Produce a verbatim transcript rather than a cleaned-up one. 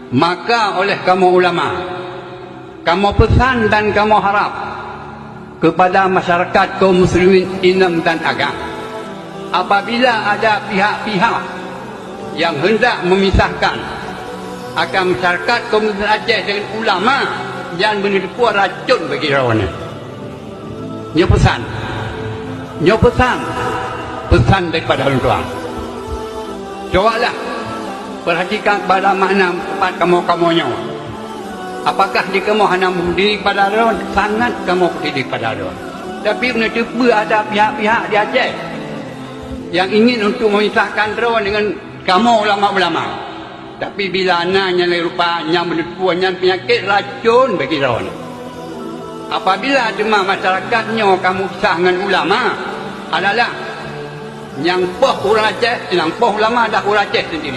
Maka oleh kamoe ulama, kamoe peusan dan kamoe harab keupada masyarakat kaum muslimin inong dan agam, apabila ada pihak-pihak nyang hendak memisahkan antara masyarakat kaum muslimin Aceh dengan ulama, nyan beuneuteupeu racon bagi droeneuh. Nyoe peusan. Nyoe peusan. Peusan daripada ulôn tuan. Cobalah perhatikan pada makna teumpat kamoe-kamoe nyoe. Apakah di kamoe hana meupeduli kepada droe? Sangat kamoe peduli kepada droe. Tapi beuneuteupeu ada pihak-pihak di Aceh nyang ingin untuk memisahkan droe dengan kamoe ulama-ulama. Tapi bila na nyang lagée rupa nyang beuneuteupeu, nyan peunyakét racon bagi droeneuh. Apabila teuma masyarakat nyoe ka meusah ngon ulama, adalah nyang poh ureuëng Aceh, nyang poh ulama adalah ureuëng Aceh sendiri.